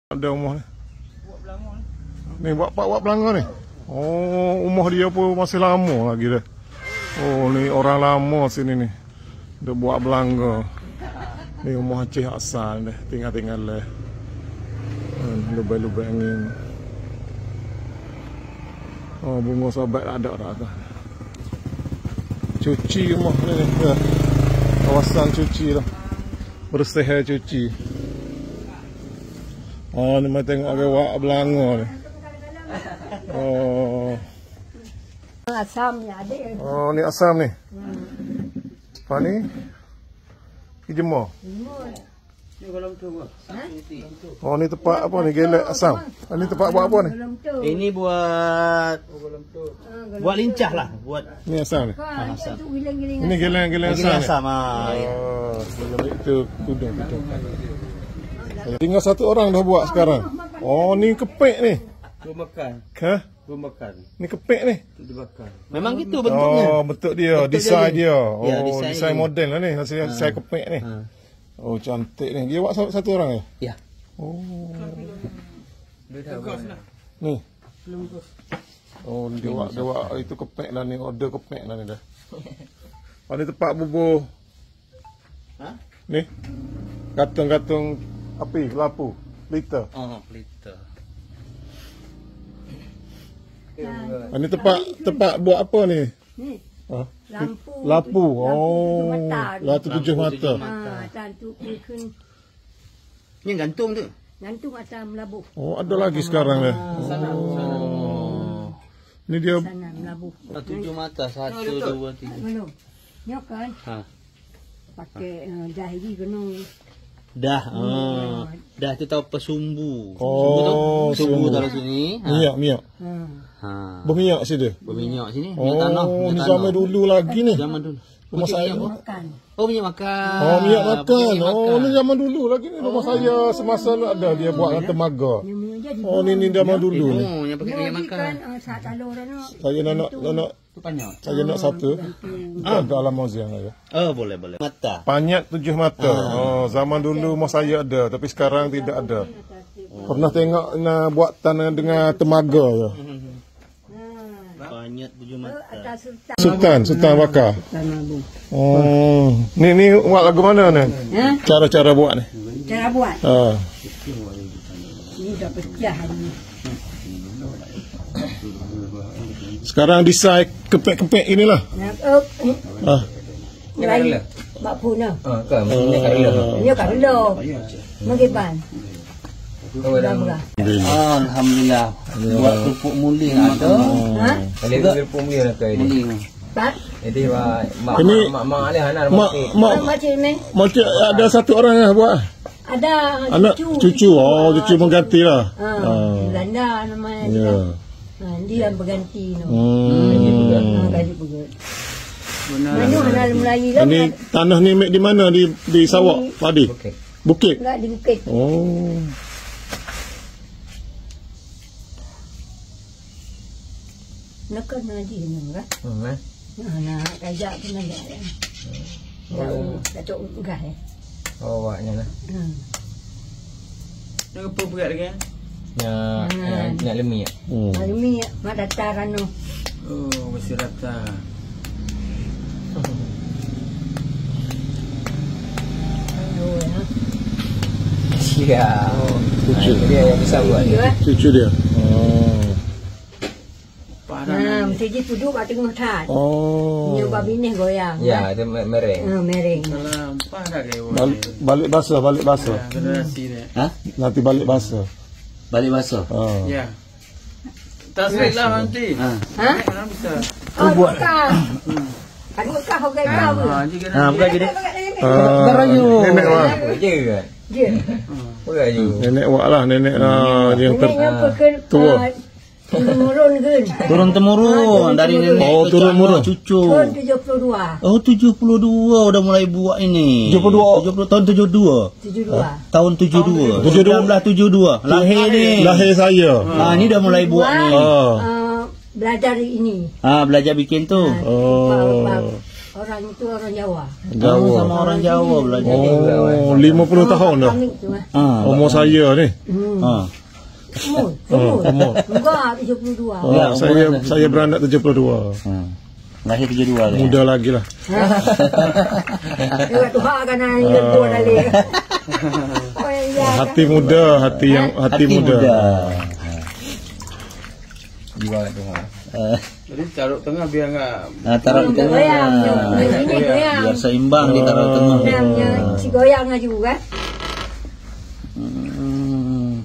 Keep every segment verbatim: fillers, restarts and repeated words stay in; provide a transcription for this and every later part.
Ada rumah ni. Ni buat pak buat pelangga ni. Oh, rumah dia pun masih lama lagi dah. Oh, ni orang lama sini ni. Dia buat belangga. Ni rumah Aceh asal deh, tinggal-tinggal leh. Hmm, lubang-lubang angin. Oh, bunga sabat ada dah tu. Cuci rumah ni, ya. Kawasan cuci lah. Bersih, eh, cuci. Oh, ni mai tengok ke wak belanga ni. Oh. Asam ni, adik. Oh, ni asam ni. Apa ni? Kijemur. Kijemur. Oh, ni tempat apa ni? Gelek asam. Ah, ni tempat buat apa ni? Ini buat, buat lincah lah, buat. Ni asam ni. Ini geleng-geleng asam ni. Asam, ah, ya. Oh, itu tudung, tudung. Tinggal satu orang dah buat sekarang. Oh, ni kepek ni. Belum makan. Hah? Belum makan. Ni kepek ni. Untuk dibakar. Memang gitu bentuknya. Oh, bentuk dia, desain dia. Ya, oh, desain desain model lah ni. Hasil desain kepek ni. Ha. Oh, cantik ni. Dia buat sa-, satu orang ya? Ya. Oh. Ni. Oh, dia buat, dia buat itu kepek lah ni, order kepek lah ni dah. Ada tempat bubuh. Ha? Ni. Gantung-gantung api, lampu, pelita. Oh, pelita. Ah, ni tempat, tempat buat apa ni? Ni. Ha? Lampu. Lampu. Oh, tujuh mata ni. Lampu tujuh mata. Ha, dan tu kena. Ni gantung tu. Gantung atas melabuh. Oh, ada lagi sekarang ni. Oh. Ni dia. Sana melabuh. Ah, tujuh mata, satu, dua, tiga. Belum. Nyokan. Ha. Pakai, eh, dah ini kena. Dah, ah. Dah tu tahu pesumbu. Oh, sumbu tu. Sumbu taruh sini. Ha. Minyak, minyak. Ha. Ha. Berminyak sini. Berminyak sini. Minyak tanah, minyak tanah. Oh, ni zaman dulu lagi ni. Zaman dulu. Rumah saya. Minyak makan. Oh, minyak makan. Oh, minyak makan. Oh, ni zaman dulu lagi ni. Rumah saya semasa ni ada dia buat temaga. Oh, ni, ni zaman dulu ni. Oh, yang pakai minyak makan. Kan, eh, saat talur tu. Saya nak, nak, nak. Tu panyot. Saya nak satu. Ah. Agak lama siang ya. Oh, boleh, boleh. Mata. Panyot tujuh mata. Ah. Oh, zaman dulu masa saya ada, tapi sekarang tidak ada. Pernah tengok na buat tanah dengan temaga ya. Panyot tujuh mata. Sultan, Sultan Baka. Sultan Abu. Oh, ni, ni buat lagu mana ni? Ha? Cara-cara buat ni. Cara buat. Ah. Ini dah pecah ni. Sekarang desain kepek-kepek inilah. Nah, oh, eh. Ah. Lain. Bak pun lah. Ah, kan, maksudnya kat dalam. Dia kat dalam. Bagaimana? Alhamdulillah. Buat kerupuk mulih ada. Ha? Kerupuk mulih ada. Mulih. Pak? Jadi, mak, mak, mak, mak, mak, mak, mak, makcik ni? Makcik ada satu orang yang buat? Ada, anak cucu. Cucu. Oh, cucu mengganti lah. Ha, Belanda nama dia. Ya. Ha, dia yang berganti tu. Hmm. Ha, gaji pegut. Benar. Mana hana mulai lah. Ini tanah ni mek di mana? Di, di Sarawak, padi? Bukit. Bukit? Enggak, di Bukit. Oh. Nak kena di mana, kan? Hmm, eh. Nah, nak kajak pun ada, kan? Oh. Datuk Gah, eh. Oh, awaknya lah. Hmm. Nak apa berat lagi, eh? Nak, nak, nak lemi, ya? Hmm. Nak lemi, ya. Mak datang, kan, tu. Oh, masih datang. Aduh, ya. Siap. Oh, cucu. Dia yang bisa buat ni. Cucu dia. Oh. Nah, mesti ji puduk bak teungoh that. Oh. Nyoe bak binéh goyang. Ya, itu me-, mereng. Ha, mereng. Salam. Balik, balik basa, balik basa. Ya, generasi ni. Ha? Nanti balik basa. Balik basa? Ha. Ya. Tasbih lah nanti. Ha. Ha? Mana bisa? Oh, bukan. Kan Mekah orang kau. Ha, jadi kena. Ha, bukan jadi. Nenek, nenek. Ah, nenek wak. Je kan? Je. Bukan je. Nenek wak lah, nenek, ah, yang ter-, nenek yang pekan, tua. Ah, turun-temurun kan? Turun-temurun, ah, dari turun-temurun. Nenek ke cucu. Oh, turun-temurun. Tahun tujuh puluh dua. Oh, tujuh puluh dua udah mulai buat ini. Tujuh puluh dua. Tujuh puluh, tahun tujuh dua. Tujuh dua. Tahun tujuh dua. Tujuh dua. Sembilan belas tujuh dua. Lahir ni. Lahir saya. Ah, ni dah mulai buat ni. Ah. Ah, belajar ini. Ah, belajar bikin tu. Ah, oh. Rupa-rupa. Orang itu orang Jawa. Jawa. Oh, sama orang Jawa belajar. Oh, lima puluh tahun dah. Kami tu, eh. Ah. Umur saya ni. Hmm. Ah. Umur, umur. Ah, umur. Enggak, tujuh puluh dua. Oh, ya, saya, umur saya beranak tujuh puluh dua. Hmm. Lahir tujuh dua tu, ya? Muda lagi lah. Lewat tuha kan, yang tua kali. Oh, iya, hati muda, hati yang, hati muda. Jiwa tu, ha. Eh. Jadi, taruh tengah biar enggak. Ah, taruh di tengah. Goyang, goyang. Ini goyang. Biar seimbang, ditaruh tengah. Goyang, ya. Si goyang laju, kan? Hmm.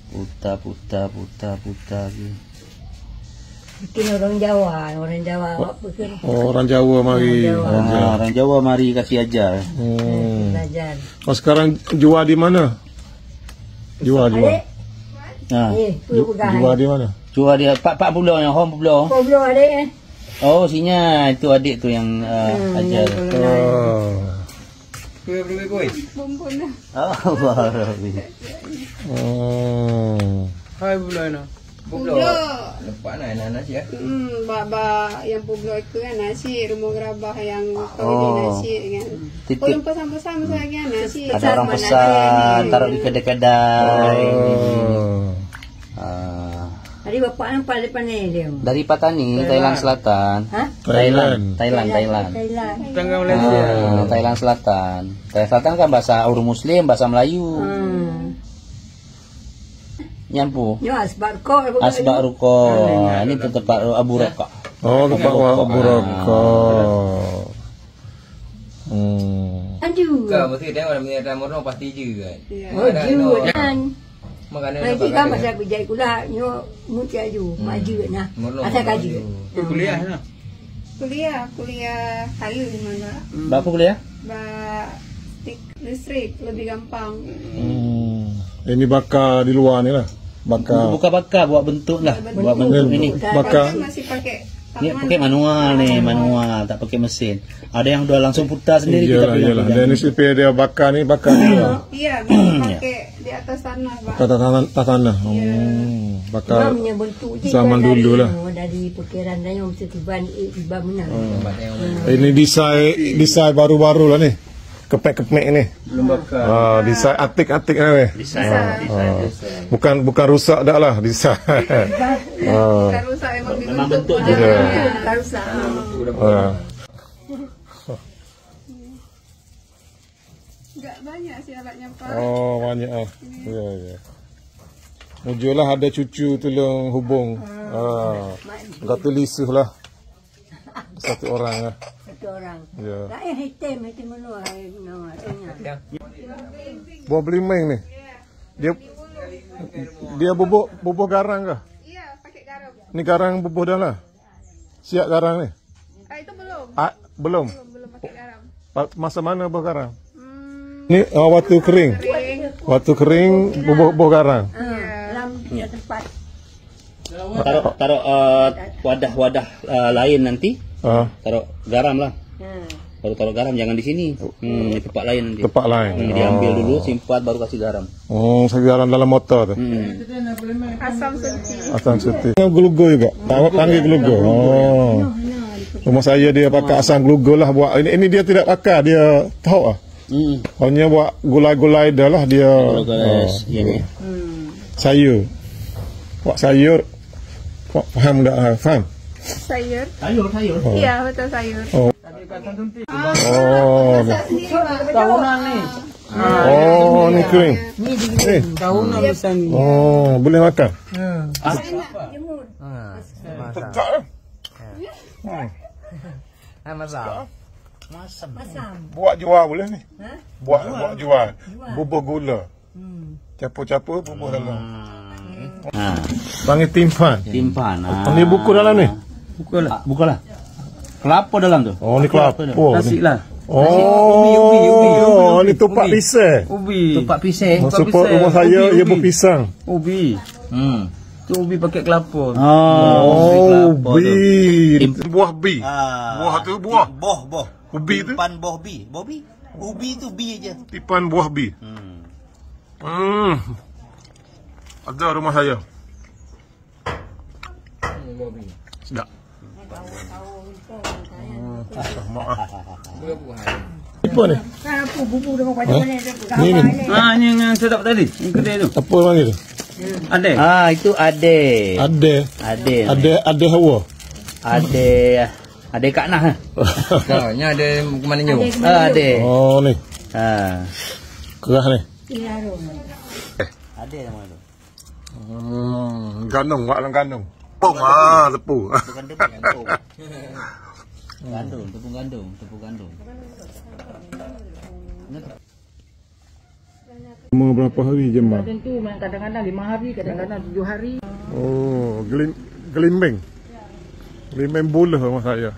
Puta, puta, puta, puta je. Bikin orang Jawa, orang Jawa awak bikin. Oh, orang Jawa mari. Orang Jawa. Ah, orang Jawa mari kasih ajar. Hmm. Belajar. Oh, sekarang jua di mana? Jua, jua. Adik? Ah. Eh, tu ju-, pegang. Jua di mana? Jua di Pak, Pak Pulo yang home Pulo. Pak Pulo adik, eh? Oh, sinya itu adik tu yang, ah, hmm, ajar. Yang pernah. Oh. Kue berlebih kue. Bumbun dah. Oh, baru. Oh. Hai, bulan. Publoe. Publoe. Lepas na, na nasi, ya? Hmm, ba, ba, yang publoe itu kan nasi, rumoh gerabah yang kau di nasi kan. Titik. Oh, yang pesan-pesan misalnya nasi. Ada orang pesan, taruh di kedai-kedai. Oh. Ah. Tadi bapak nampak depan ni dia. Dari Patani, Thailand Selatan. Ha? Thailand. Thailand, Thailand. Thailand. Tetangga Malaysia. Ah, Thailand Selatan. Thailand Selatan kan bahasa orang Muslim, bahasa Melayu. Hmm. Nyan pu. Nyoe asbak rukok. Asbak rukok. Ini tempat Abu Rokok. Oh, tempat Abu Rokok. Abu Rokok. Hmm. Aduh. Ka, mesti tengok dalam minyak dan murno pasti je kan. Ya. Oh, ada ju kan. Makanan. Lagi kan pasal bijai kula nyoe muncul ju, hmm, maju nah. Murno, asal maju. Kaji. Kuliah nah. Kuliah, kuliah kayu di mana? Bak apa kuliah? Bak tik listrik lebih gampang. Hmm. Ini baka di luar ni lah. Baka. Bukan baka, buat bentuk lah. Buat bentuk. Buat bentuk ini. Baka. Kan masih pakai tangan. Ni pakai manual ni, manual, tak pakai mesin. Ada yang dah langsung putar sendiri, kita. Iyalah, pilihan, iyalah. Dan ini supaya dia baka ni, baka ni. Iya, pakai di atas tanah, Pak. Atas tanah, atas tanah. Iya. Hmm, baka zaman dulu lah. Dari pikiran saya mesti tiba, eh, tiba menang. Hmm. Hmm. Ini desain, desain baru-baru lah ni. Kepek-kepek ni. Belum baka. Ah, desain atik-atik ni weh. Desain. Ah, desain. Bukan, bukan rusak dah lah, desain. Bukan rusak, memang dibentuk. Memang bentuk je. Iya. Bukan rusak. Ah. Enggak banyak sih alatnya, Pak. Oh, banyak ah. Iya. Iya, iya. Mujurlah ada cucu tulung hubung. Ah. Ah. Kata lisuh lah. Satu orang lah. Satu orang. Ya. Lain hitam, hitam menua, hai, nama, tanya. Buah belimeng ni. Dia, dia bubuh, bubuh garang kah? Iya, pakai garam. Ni garang bubuh dah lah. Siap garang ni? Ah, itu belum. Ah, belum. Belum, belum pakai garam. Pa-, masa mana buah garang? Hmm. Ni, oh, waktu kering. Kering. Waktu kering, bubuh, bubuh garang. Ah, iya. Dalam tempat. Taruh, taruh, eh, wadah-wadah, eh, lain nanti. Ah. Taruh garam lah. Hmm. Baru taruh garam, jangan di sini. Hmm, di tempat lain nanti. Tempat lain. Hmm, diambil dulu, simpan, baru kasih garam. Oh, kasih garam dalam motor tu. Hmm. Asam suci. Asam suci. Gelugo juga. Awak panggil gelugo. Oh. Rumah saya dia pakai asam gelugo lah buat. Ini, ini dia tidak pakai, dia tahu ah. Hmm. Hanya buat gulai-gulai dah lah dia. Gulai-gulai, oh, ya, ya. Hmm. Sayur. Buat sayur. Buat faham tak? Ha, faham? Sayur. Sayur, sayur. Oh. Iya, betul sayur. Oh. Oh, ni. Tahunan ni. Oh, ni kering. Ni eh. Tahunan bisa ni. Oh, boleh makan? Hmm. Ah. Tegak eh. Hmm. Ah, masam. Masam. Buat jual boleh ni? Ha? Buat, buat jual. Jual. Bubuh gula. Hmm. Campur-campur bubuh dalam. Hmm. Ha. Panggil timpan. Timpan. Panggil buku dalam ni. Buka lah. Ah, buka lah. Kelapa dalam tu. Oh, ni kelapa. Kelapa tu. Nasi lah. Oh, ubi, ubi, ubi, ubi, ubi, ni tempat pisang. Ubi. Tempat pisang. Tempat pisang. Rumah saya, ubi, dia ubi. Berpisang. Ubi. Hmm. Tu ubi pakai kelapa. Ah. Oh, ubi kelapa tu. Ubi. Tim- Buah bi. Ah, buah tu buah. Boh, boh. Ubi tu? Timpan boh bi. Boh bi. Ubi tu bi je. Timpan buah bi. Hmm. Hmm. Ada rumah saya. Sedap. Apa ni? Ni, ni. Ah, ni yang sedap tadi. Yang kedai tu. Apa nama dia tu? Adai. Ah, itu adai. Adai. Adai. Adai, adai hawa. Adai, adai Kak Nah, eh? Ha, ni ada kemana nyo? Ah, adai. Oh, ni. Ha. Kerah ni. Adai nama tu. Hmm, gandum, wak lam gandum. Tepung, ah, tepung. Bukan tepung, gandum. Gandum, tepung gandum, tepung gandum. Cuma berapa hari je, Ma? Tentu, kadang-kadang lima hari, kadang-kadang tujuh hari. Oh, gelim-, gelimbing. Gelimbing buloh masa ya.